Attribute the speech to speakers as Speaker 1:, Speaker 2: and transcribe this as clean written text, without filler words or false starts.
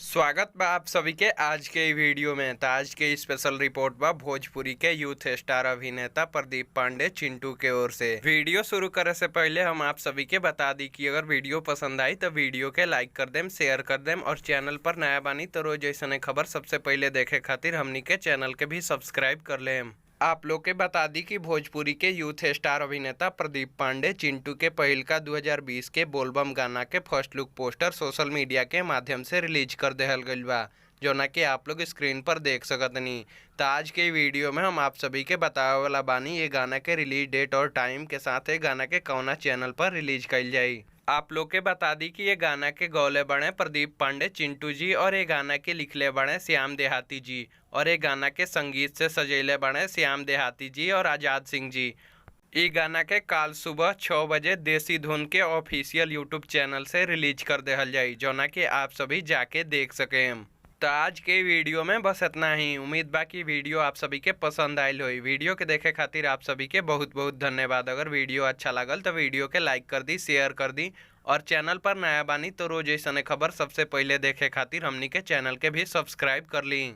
Speaker 1: स्वागत बा आप सभी के आज के वीडियो में। तो आज के स्पेशल रिपोर्ट बा भोजपुरी के यूथ स्टार अभिनेता प्रदीप पांडे चिंटू के ओर से। वीडियो शुरू करे से पहले हम आप सभी के बता दी कि अगर वीडियो पसंद आई तो वीडियो के लाइक कर देम, शेयर कर देम और चैनल पर नया बानी तो रोज ऐसा खबर सबसे पहले देखे खातिर हमनी के चैनल के भी सब्सक्राइब कर लेम। आप लोग के बता दी कि भोजपुरी के यूथ स्टार अभिनेता प्रदीप पांडे चिंटू के पहिलका 2020 के बोलबम गाना के first look poster social media के माध्यम से रिलीज कर देहल गइल बा, जोना कि आप लोग स्क्रीन पर देख सकतनी। तो आज के वीडियो में हम आप सभी के बतावे वाला बानी ये गाना के रिलीज डेट और टाइम के साथ ये गाना के कौना चैनल पर रिलीज कइल जाई। आप लोग के बता दी कि ये गाना के गौले बने प्रदीप पांडे चिंटू जी और ये गाना के लिखले बने श्याम देहाती जी और ये गाना के संगीत से सजेले बने श्याम देहाती जी और आज़ाद सिंह जी। ये गाना के काल सुबह 6 बजे देसी धुन के ऑफिशियल यूट्यूब चैनल से रिलीज कर देहल जाई, जोना कि आप सभी जाके देख सकें। तो आज के वीडियो में बस इतना ही। उम्मीद बा कि वीडियो आप सभी के पसंद आयल होई। वीडियो के देखे खातिर आप सभी के बहुत बहुत धन्यवाद। अगर वीडियो अच्छा लागल तो वीडियो के लाइक कर दी, शेयर कर दी और चैनल पर नया बानी तो रोज ऐसा खबर सबसे पहले देखे खातिर हमनी के चैनल के भी सब्सक्राइब कर ली।